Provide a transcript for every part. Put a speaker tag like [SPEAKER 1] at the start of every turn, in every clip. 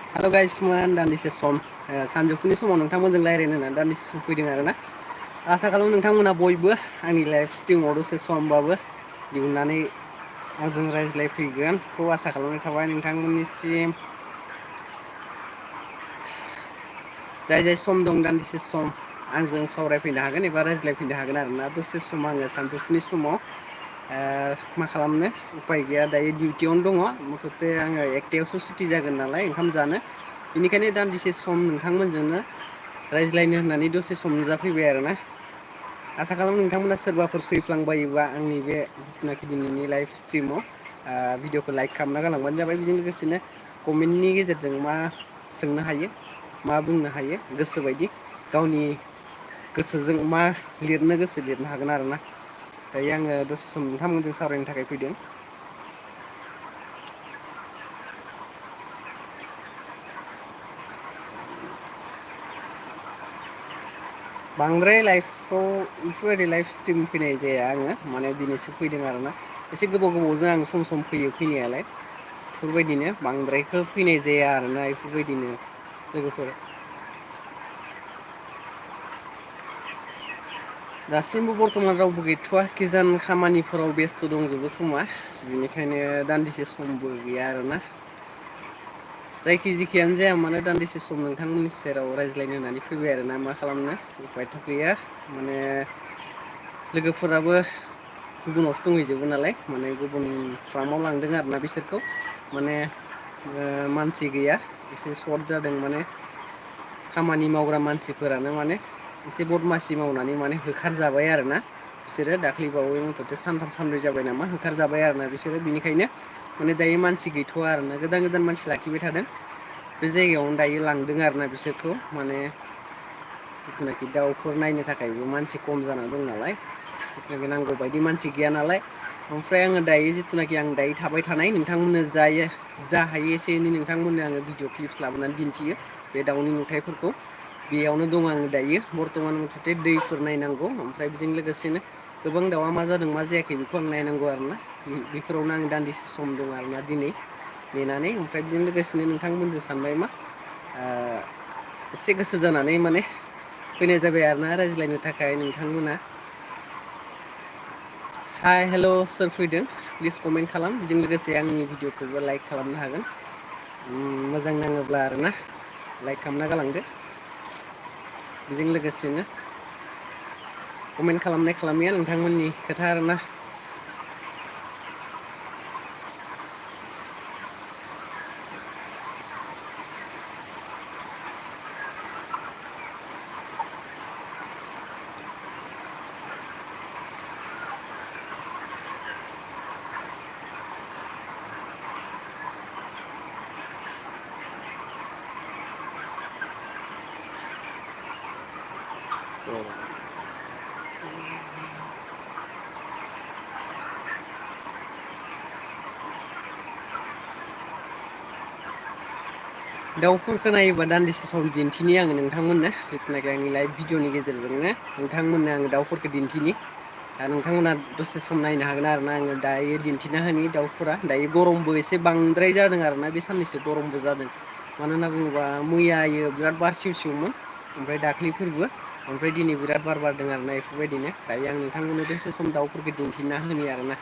[SPEAKER 1] हेल' गाइसमोन दान्दिसे सम सानजौफुनि समाव नोंथांमोनजों रायज्लायनो होननानै दान्दिसे सम फैदों आरो ना आसा खालामो नोंथांमोना बयबो आंनि लाइफ स्ट्रिमाव दसे समबाबो दिहुननानै आंजों रायज्लायफैगोनखौ आसा खालामनाय थाबाय नोंथांमोननिसिम जाय जाय सम दं दान्दिसे सम आंजों सावरायफैनो हागोन एबा रायज्लायफैनो हागोन आरोना दसे सम आङो सानजौफुनि समाव मा खालामनो उफाय गैया दायो डिउटियावनो दङ मथथे आङो एकथायावसो सुटि जागोन नालाय ओंखाम जानो बेनिखायनो दान्दिसे सम नोंथांमोनजोंनो रायज्लायनो होननानै दसे सम नुजाफैबाय आरोना आसा खालामो नोंथांमोना सोरबाफोर फैफ्लांबायोबा आंनि बे जिथुनाखि दिनैनि लाइफ स्ट्रिमाव भिडिअखौ लाइक खालामना गालांबानो जाबाय बेजों लोगोसेनो कमेन्टनि गेजेरजों मा सोंनो हायो मा बुंनो हायो गोसोबायदि गावनि गोसोजों मा लिरनो गोसो लिरनो हागोन आरोना दायो आङो दसे सम नोंथांमोनजों सावरायनो थाखाय फैदों बांद्राय लाइफआव बेफोरबायदि लाइफ स्ट्रिम फैनाय जाया आङो माने दिनैसो फैदों आरोना एसे गोबाव गोबावजों आं सम सम फैयो फैनायालाय बेफोरबायदिनो बांद्रायखौ फैनाय जाया आरोना बेफोरबायदिनो लोगोफोर दासिमबो बर्थमान रावबो गैथ'वा खिजान खामानिफोराव बेस्थ' दंजोबो खोमा बेनिखायनो दान्दिसे समबो गैया आरोना जायखि जेखियानो जाया मानो दान्दिसे सम नोंथांमोननि सेराव रायज्लायनो होननानै फैबाय आरोना मा खालामनो उफायथ' गैया माने लोगोफोराबो गुबुनावसो दंहैजोबो नालाय माने गुबुन फार्माव लांदों आरोना बिसोरखौ माने मानसि गैया एसे सर्ट जादों माने खामानि मावग्रा मानसिफोरानो माने एसे बदमासि मावनानै माने होखारजाबाय आरोना बिसोरो दाख्लैबावै मथथे सानथाम सानब्रै जाबाय नामा होखारजाबाय आरोना बिसोरो बिनिखायनो माने दायो मानसि गैथ'वा आरोना गोदान गोदान मानसि लाखिबाय थादों बे जायगायावनो दायो लांदों आरोना बिसोरखौ माने जिथुनाखि दाउफोर नायनो थाखायबो मानसि खम जानानै दं नालाय जिथुनाखि नांगौ बायदि मानसि गैया नालाय ओमफ्राय आङो दायो जिथुनाखि आं दायो थाबाय थानाय नोंथांमोननो जायो जा हायो एसे एनै नोंथांमोननो आङो भिडिअ क्लिप्स लाबोनानै दिन्थियो बे दाउनि नुथायफोरखौ बेयावनो दं आङो दायो बर्थमान मथथे दैफोर नायनांगौ ओमफ्राय बेजों लोगोसेनो गोबां दाउआ मा जादों मा जायाखै बेखौ आं नायनांगौ आरोना बेफोरावनो आं दान्दिसे सम दं आरोना दिनै नेनानै ओमफ्राय बेजों लोगोसेनो नोंथांमोनजों सानबाय मा एसे गोसो जानानै माने फैनाय जाबाय आरोना रायज्लायनो थाखाय नोंथांमोना हाय हेल' सोर फैदों प्लिज कमेन्ट खालाम बेजों लोगोसे आंनि भिडिअखौबो लाइक खालामनो हागोन मोजां नाङोब्ला आरोना लाइक खालामना गालांदो बेजों लोगोसेनो कमेन्ट खालामनाय खालामैया नोंथांमोननि खोथा आरोना दाउफोरखौ नायोबा दान्दिसे सम दिन्थिनि आङो नोंथांमोननो जिथुनाखि आंनि लाइभ भिडिअनि गेजेरजोंनो नोंथांमोननो आङो दाउफोरखौ दिन्थिनि नोंथांमोना दसे सम नायनो हागोन आरोना आङो दायो दिन्थिना होनि दाउफोरा दायो गरमबो एसे बांद्राय जादों आरोना बे साननैसो गरमबो जादों मानो होनना बुङोबा मैयायो बिराद बार सिउ सिउमोन ओमफ्राय दाख्लैफोरबो ओमफ्राय दिनै बिराद बार बारदों आरोना बेफोरबायदिनो दायो आं नोंथांमोननो दसे सम दाउफोरखौ दिन्थिना होनि आरोना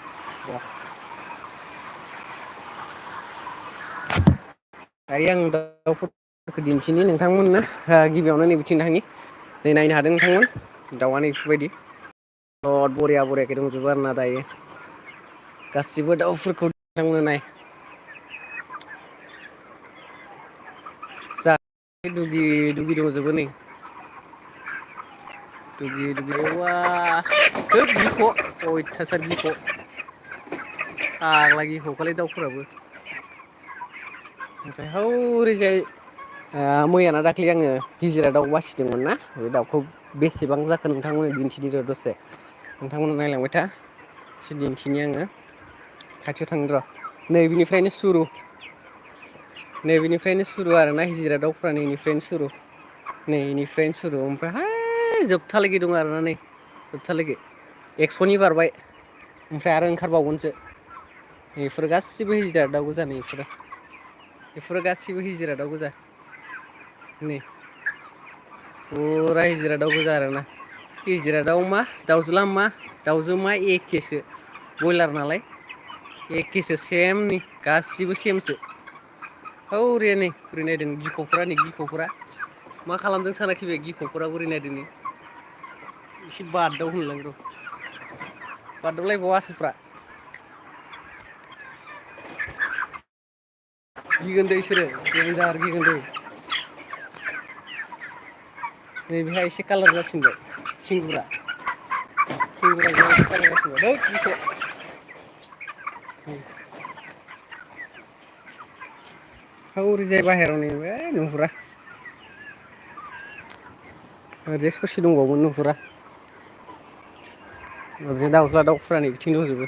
[SPEAKER 1] दायो आं दाउफोरखौ दिन्थिनि नोंथांमोननो गिबियावनो नैबिथिं थांनि नै नायनो हादों नोंथांमोन दाउआ नै बेफोरबायदि बरिया बरियाखै दंजोबो आरोना दायो गासिबो दाउफोरखौ नोंथांमोना नाय जा दुगि दुगि दंजोबो नै दुगि दुगि होद गिख' अयथासार गिख' फाग्ला गिख'खालै दाउफोराबो ओमफ्राय हौरैजाय मैयाना दाख्लै आङो गिजिरा दाउ बासिदोंमोन ना बे दाउखौ बेसेबां जाखो नोंथांमोननो दिन्थिनि र' दसे नोंथांमोना नायलांबाय था एसे दिन्थिनि आङो खाथियाव थांनि र' नैबेनिफ्रायनो सुरु नैबेनिफ्रायनो सुरु आरोना हिजिरा दाउफ्रा नैनिफ्रायनो सुरु नैनिफ्रायनो सुरु ओमफ्राय हाय जोबथालागि दं आरोना नै जोबथालागि 100नि बारबाय ओमफ्राय आरो ओंखारबावगोनसो बेफोर गासिबो हिजिरा दाउ गोजा नै बेफोरो बेफोरो गासिबो हिजिरा दाउ गोजा नै फुरा हिजिरा दाउ गोजा आरोना हिजिरा दाउ मा दाउज्ला मा दाउजो मा एखेसो बयलार नालाय एखेसो सेमनि गासिबो सेमसो हौरे नै बोरै नायदों गिख'फ्रा नै गिख'फ्रा मा खालामदों सानाखि बे गिख'फोरा बोरै नायदों नै एसे बारदाव होनलां र' बारदावलायबावा आसोलफ्रा गिगोन दै इसोरो देनजार गिगोन दै नै बेहा एसे कालार जासिनबाय खिंगुरा खिंगुरा एसे कालार जासिनबाय धोद गिख' हौरैजाय बाहेरायाव नै नुहुरा ओरैजाय ससे दंबावोमोन नुहुरा ओरैजाय दाउज्ला दाउफ्रा नै बिथिं दंजोबो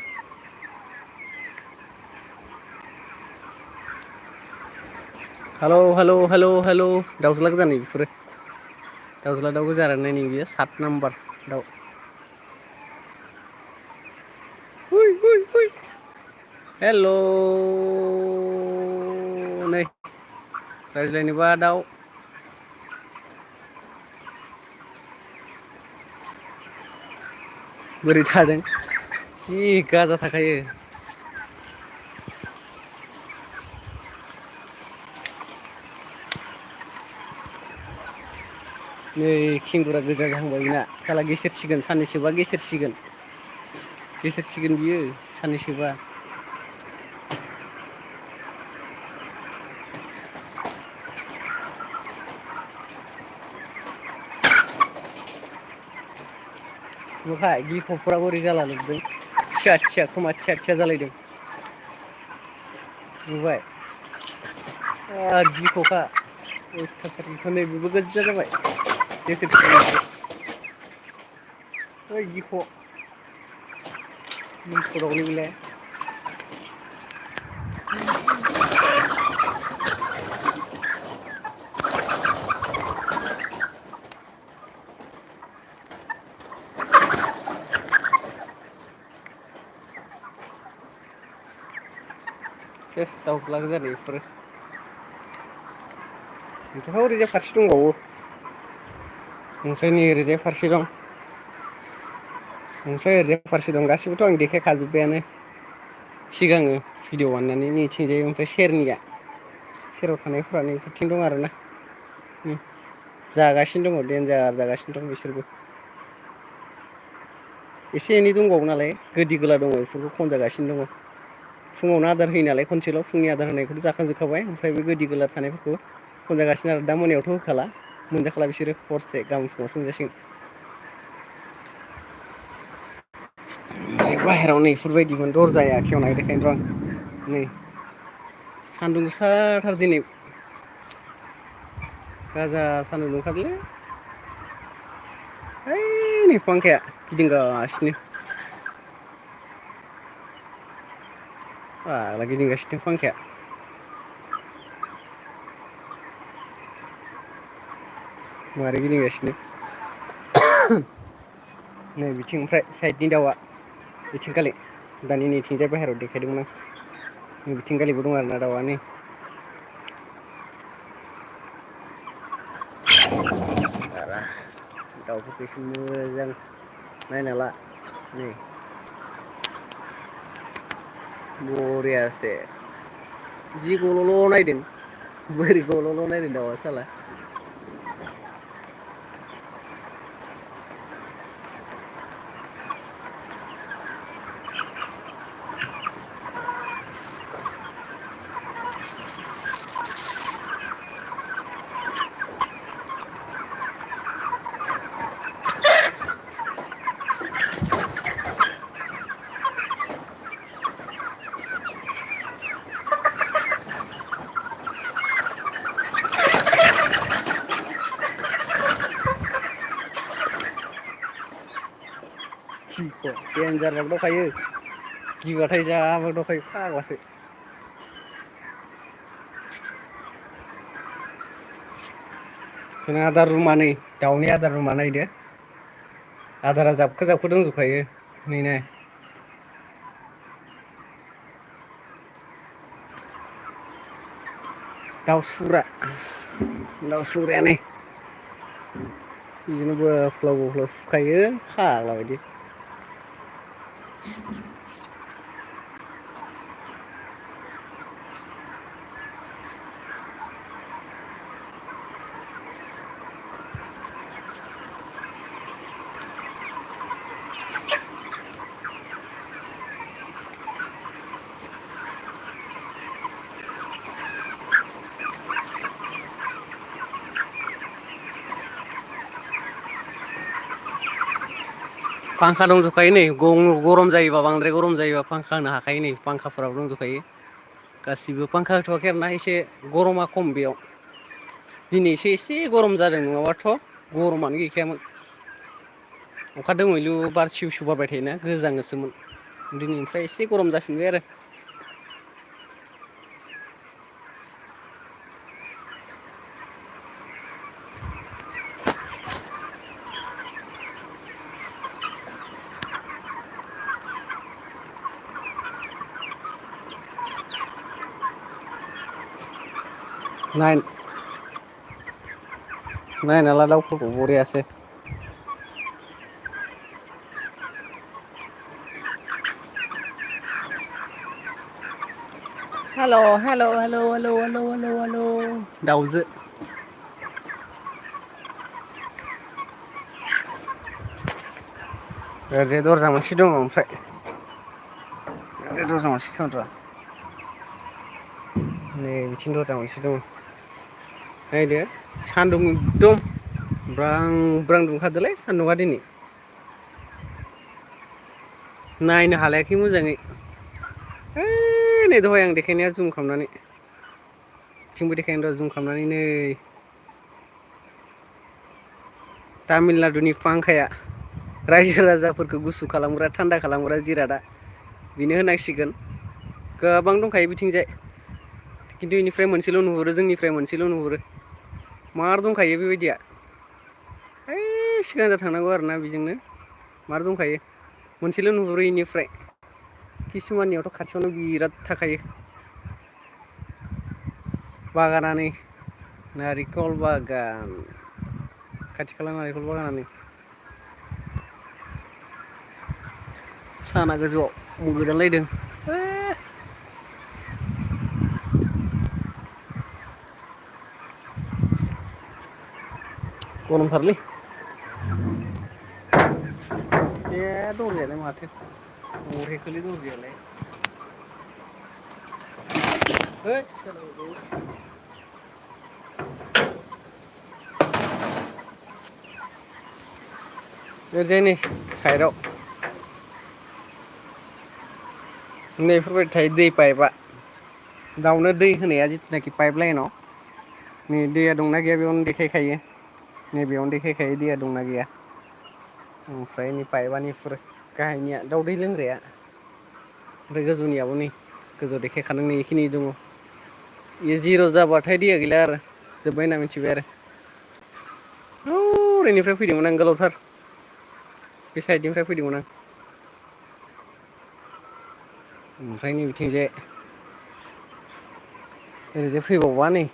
[SPEAKER 1] हेलौ हेलौ हेलौ हेलौ दाउज्ला गोजा नै बेफोरो दाउज्ला दाउ गोजा आरो नै बियो 7 नाम्बार दाउ हुइ हुइ हुइ हेल' नै रायज्लायनोबा दाउ बोरै थादों जि गाजा थाखायो नै खिंगुरा गोजा जाहांबाय बिना साला गेसेरसिगोन साननैसोबा गेसेरसिगोन बियो साननैसोबा नुखाय गिख'फ्रा बोरै जालाजोबदों थिया थिया खोमा थिया थिया जालायदों नुबाय गिख'खा अयथासार गिख' नै बेबो गोज्जा जाबाय गेसेरसिगोन ओइ गिख' बुंफोरावलै बेलाय सेस दाउज्ला गोजा नै बेफोरो ओमफ्राय ओरैजाय फारसे दंबावो ओमफ्राय नै ओरैजाय फारसे दं ओमफ्राय ओरैजाय फारसे दं गासिबोथ' आं देखायखाजोब्बायानो सिगाङो भिडिअ बानायनानै नैथिंजाय ओमफ्राय सेराव थानायफ्रा नैफोरथिं दं आरोना जागासिनो दङ देन्जार जागासिनो दं बिसोरबो एसे एनै दंबावो नालाय गोदि गोला दङ बेफोरखौ खनजागासिनो दङ फुङावनो आदार होयो नालाय खनसेल' फुंनि आदार होनायखौथ' जाखांजोबखाबाय ओमफ्राय बे गोदि गोला थानायफोरखौ खनजागासिनो आरो दा मोनायावथ' होखाला मोनजाखाला बिसोरो हरसे गाबोन फुङावसो मोनजासिगोन बाहेरायाव नै इफोरबायदिमोन दरजाया खेवना देखायनो र' आं नै सान्दुं गोसाथार दिनै गाजा सान्दुं दुंखादोंलै है नै फांखाया गिदिंगासिनो फाग्ला गिदिंगासिनो फांखाया मारै गिदिंगासिनो नै बिथिं ओमफ्राय साइडनि दाउआ बिथिंगालि दानि नैथिंजाय बाहेरायाव देखायदोंमोन आं नै बिथिंगालिबो दं आरोना दाउआ नै दाउफोरखौ एसे मोजां नायना ला नै बरियासे जि गल'ल' नायदों बोरै गल'ल' नायदों दाउआ साला देन्जार बागदावखायो गिबाथाय जा बागदावखायो फाग्लासो जोंना आदार रुमा नै दाउनि आदार रुमा नायदो आदारा जाबखो जाबखो दंजोबखायो नै नाय दाउसुग्राया नै बिदिनो बोफ्लाव बोफ्लाव सुखायो फाग्ला बायदि फांखा दंजोबखायो नै गरम जायोबा बांद्राय गरम जायोबा फांखा होनो हाखायो नै फांखाफोराबो दंजोबखायो गासिबो फांखा होथ'वाखै आरोना एसे गरमा खम बेयाव दिनै एसे गरम जादों नङाबाथ' गरमानो गैखायामोन अखा दोमैलु बार सिउ सिउ बारबाय थायोना गोजाङोसोमोन दिनैनिफ्राय एसे गरम जाफिनबाय आरो नायना ला दाउफोरखौ बरियासो हेल' दाउजो ओरैजाय दरजा मोनसे दङ ओमफ्राय ओरैजाय दरजा मोनसे खोमोन र' नै बिथिं दरजा मोनसे दङ नायदो सान्दुं एकदम ब्रां ब्रां दुंखादोलै सान्दुंआ दिनै नायनो हालायाखै मोजाङै नै दहाय आं देखायनाया जुम खालामनानै थिंबो देखायनो र' जुम खालामनानै नै तामिलनाडुनि फांखाया रायजो राजाफोरखौ गुसु खालामग्रा थान्दा खालामग्रा जिरादा बेनो होनांसिगोन गोबां दंखायो बिथिंजाय खिन्थु बेनिफ्राय मोनसेल' नुहुरो जोंनिफ्राय मोनसेल' नुहुरो मार दंखायो बेबायदिया है सिगांजा थांनांगौ आरोना बेजोंनो मार दंखायो मोनसेल' नुहुरो इनिफ्राय किसुमाननियावथ' खाथियावनो बिराद थाखायो बागाना नै नारिखल बागान खाथि खाला नारिखल बागाना नै साना गोजौआव गोदानलायदों गरमथारलै बे दरजायालाय माथो अहेखोलै दरजायालाय ओरैजाय नै साइडआव नैफोरबायदि थायो दै पाइपआ दाउनो दै होनाया जिथुनाखि पाइप लाइनाव नै दैया दंना गैया बेयावनो देखायखायो नैबेयावनो देखायखायो दैया दंना गैया ओमफ्राय नै पाइपआ गाहायनिया दाउदै लोंग्राया ओमफ्राय गोजौनियाबो नै गोजौआव देखायखादों नै बेखिनि दङ बेयो जिर' जाबाथाय दैया गैला आरो जोब्बाय होनना मिथिबाय आरो ओरैनिफ्राय फैदोंमोन आं गोलावथार बे साइडनिफ्राय फैदोंमोन आं ओमफ्राय नै बिथिंजाय ओरैजाय फैबावबा नै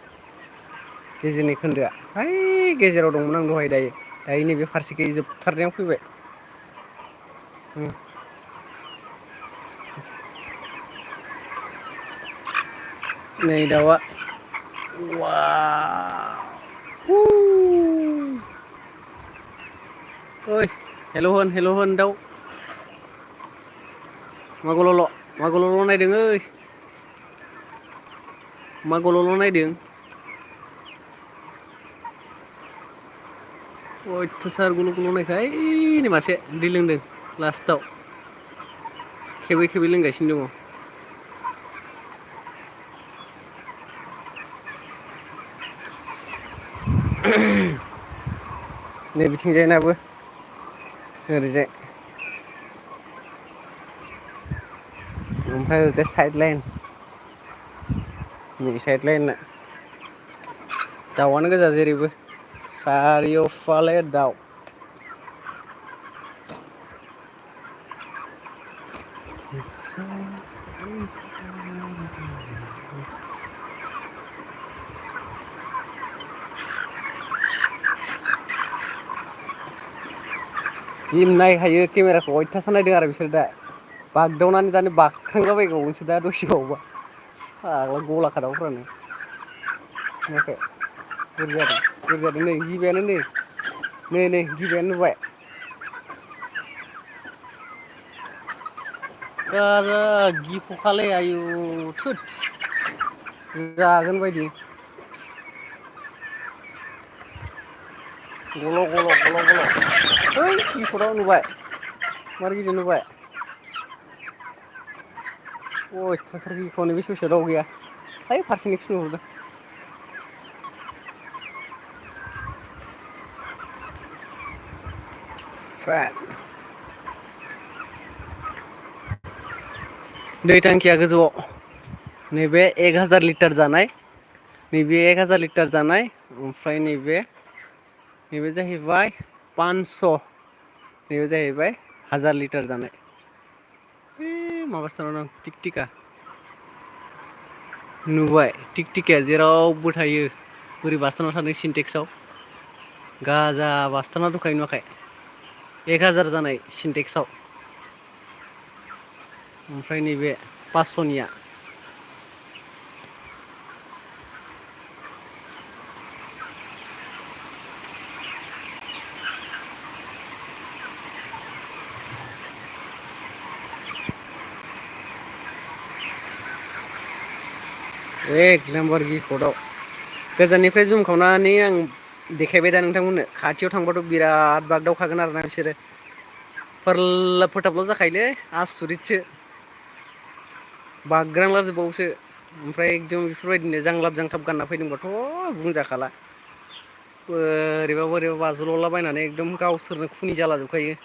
[SPEAKER 1] गेजेरनि खोन्दोआ है गेजेराव दंमोन आं दहाय दायो नैबे फारसेखै जोबथारनायाव फैबाय नै दाउआ वाव ओइ हेल' होन दाउ मा गल'ल' नायदों ओइ मा गल'ल' नायदों अयथासार गल' गल' नायखो ओइ नै मासे दै लोंदों लास्टाव खेबै खेबै लोंगासिनो दङ नै बिथिंजायनाबो ओरैजाय ओमफ्राय ओरैजाय साइड लाइन नै साइड लाइनना दाउआनो गोजा जेरैबो सारिय'फाले दाउ जि नायखायो केमेराखौ अयथासार नायदों आरो बिसोर दा बागदावनानै दानो बाख्रांलाबायबावगोनसो दा दसेबावबा फाग्ला गला खादावफ्रानो नुवाखै बोरै जादों नै गिबायानो नै गिबायानो नुबाय गाजा गिख'खालै आयु थोद जागोन बायदि गल' है गिख'दाव नुबाय मार गिदिर नुबाय अयथासार गिख' नैबे ससेयाव दाउ गैया है फारसेनिखौसो नुहुरदों दै टांखिया गोजौआव नैबे 1000 लिटार जानाय नैबे 1000 लिटार जानाय ओमफ्राय नैबे जाहैबाय 500 नैबे जाहैबाय 1000 लिटार जानाय माबासो दं टिक टिका नुबाय टिक टिकाया जेरावबो थायो बोरै बास्थाबना थादों सिन्टेक्सआव गाजा बासथाबना दंखायो नुवाखै 1000 जानाय सिन्टेक्सआव ओमफ्राय नैबे 500निया एक नाम्बार गिख'दाव गोजाननिफ्राय जुम खालामनानै आं देखायबाय दा नोंथांमोननो खाथियाव थांबाथ' बिराद बागदावखागोन आरोना बिसोरो फोरलाब फोथाबल' जाखायोलै आसरितसो बागग्रांलाजोबबावोसो ओमफ्राय एकदम बेफोरबायदिनो जांलाब जांथाब गानना फैदोंबाथ' बुंजाखाला बोरैबा बाज्ल'लाबायनानै एकदम गावसोरनो खुनि जालाजोबखायो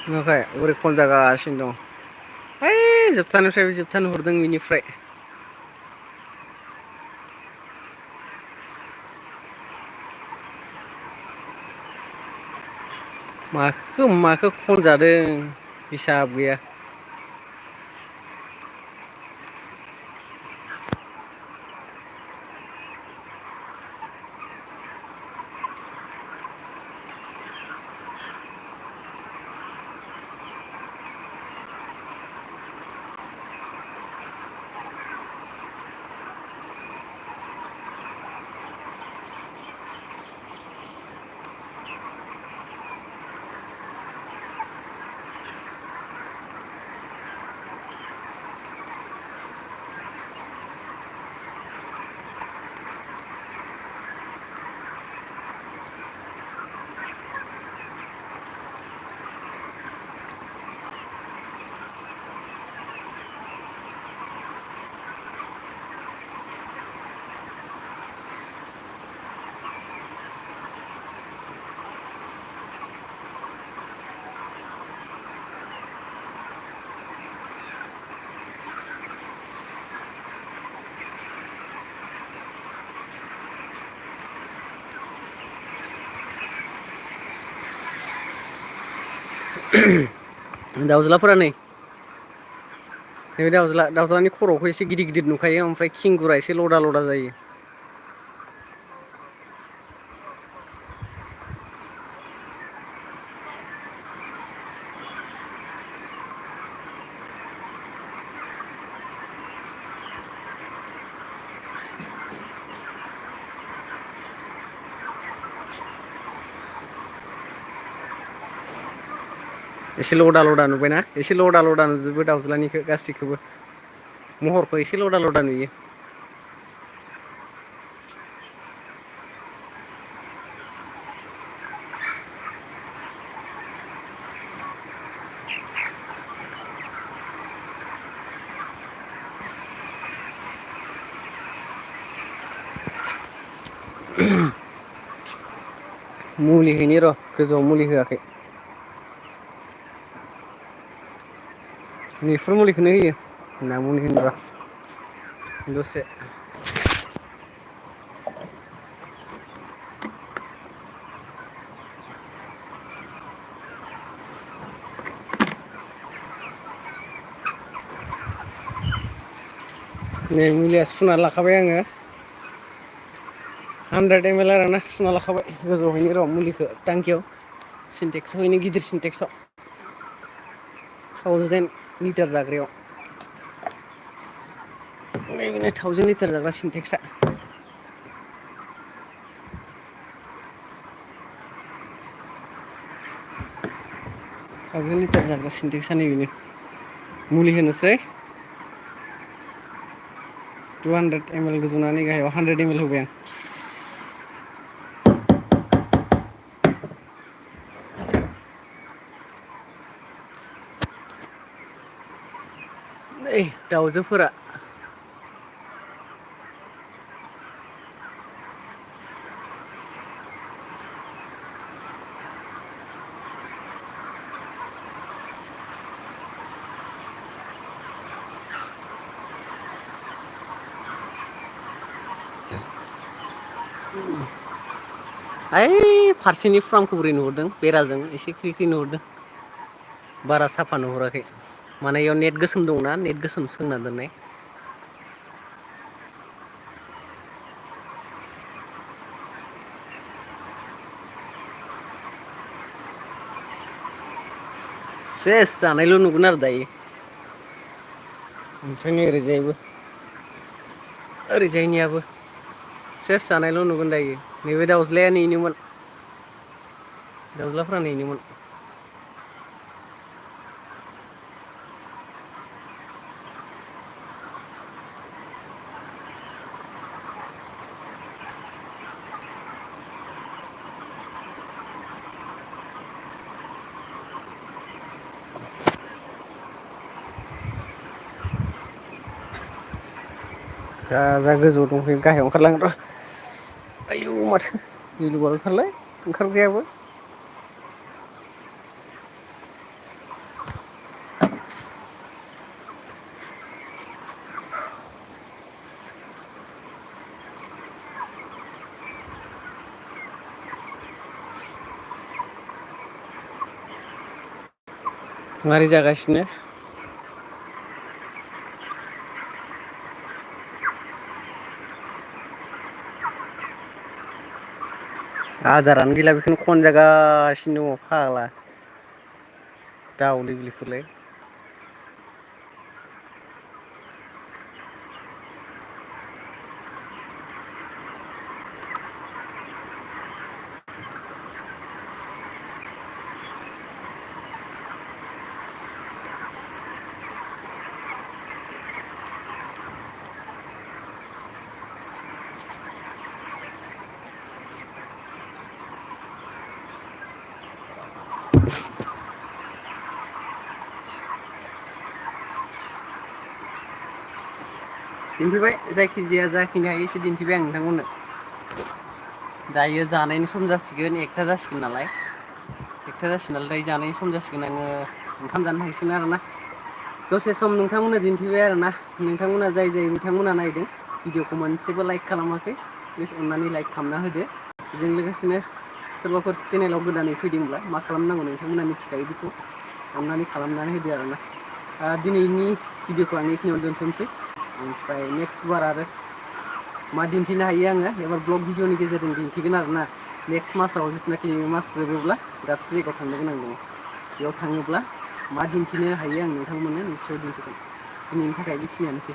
[SPEAKER 1] नुवाखै बोरै खल जागासिनो दं है जोबथानिफ्राय जोबथा नुहुरदों बेनिफ्राय माखो खनजादों हिसाब गैया दाउज्लाफोरा नै नैबे दाउज्लानि खर'खौ एसे गिदिर गिदिर नुखायो ओमफ्राय खिंगुरा एसे लदा लदा जायो एसे लदा लदा नुबायना एसे लदा लदा नुजोबो दाउज्लानिखौ गासिखौबो महरखौ एसे लदा लदा नुयो मुलि हैनि र' गोजौआव मुलि होआखै बेफोर मुलिखौनो होयो ना मुलि होनो र' दसे नै मुलिया सुना लाखाबाय आङो 100 ml आरोना सुना लाखाबाय गोजौहैनि र' मुलिखौ टांकियाव सिन्टेक्सआवहैनो गिदिर सिन्टेक्सआव 1000 लिटार जाग्रायाव नैबेनो 1000 लिटार जाग्रा सिन्टेक्सआ 1000 लिटार जाग्रा सिन्टेक्सआ नैबेनो मुलि होनोसै 200 ml गोजौनानै गाहायाव 100 ml होबाय आं नै दाउजोफोरा ओइ फारसेनि फार्मखौ बोरै नुहुरदों बेराजों एसे ख्रि ख्रि नुहुरदों बारा साफा नुहुराखै माने इयाव नेट गोसोम दंना नेट गोसोम सोंना दोननाय सेस जानायल' नुगोन आरो दायो ओमफ्राय नै ओरैजायनियाबो सेस जानायल' नुगोन दायो नैबे दाउज्लाया नेनोमोन दाउज्लाफ्रा नेनोमोन जा गोजौआव दंफैयो गाहायाव ओंखारलांगोन र' आयौ माथो गिलु बालुथारलै ओंखारग्रायाबो मारै जागासिनो आदारानो गैला बेखौनो खनजागासिनो दङ फाग्ला दाउलै बिलिफोरलाय दिन्थिबाय जायखिजाया जाखिनि हायो एसे दिन्थिबाय आं नोंथांमोननो दायो जानायनि सम जासिगोन 1ता जासिगोन नालाय 1ता जासिगोन नालाय दायो जानायनि सम जासिगोन आङो ओंखाम जानो थांसिगोन आरोना दसे सम नोंथांमोननो दिन्थिबाय आरोना नोंथांमोना जाय बिथांमोना नायदों भिडिअखौ मोनसेबो लाइक खालामाखै प्लिज अननानै लाइक खालामना होदो बेजों लोगोसेनो सोरबाफोर चेनेलाव गोदानै फैदोंब्ला मा खालामनांगौ नोंथांमोना मिथिखायो बेखौ अननानै खालामनानै होदो आरोना दिनैनि भिडिअखौ आं बेखिनियावनो दोनथ'नोसै ओमफ्राय नेक्स्ट बार आरो मा दिन्थिनो हायो आङो एबार ब्लग भिडिअनि गेजेरजों दिन्थिगोन आरोना नेक्स्ट मासाव जिथुनाखि मास जोबोब्ला दाबसे जायगायाव थांनो गोनां दङ बेयाव थाङोब्ला मा दिन्थिनो हायो आं नोंथांमोननो निस्सय दिन्थिगोन दिनैनि थाखाय बेखिनियानोसै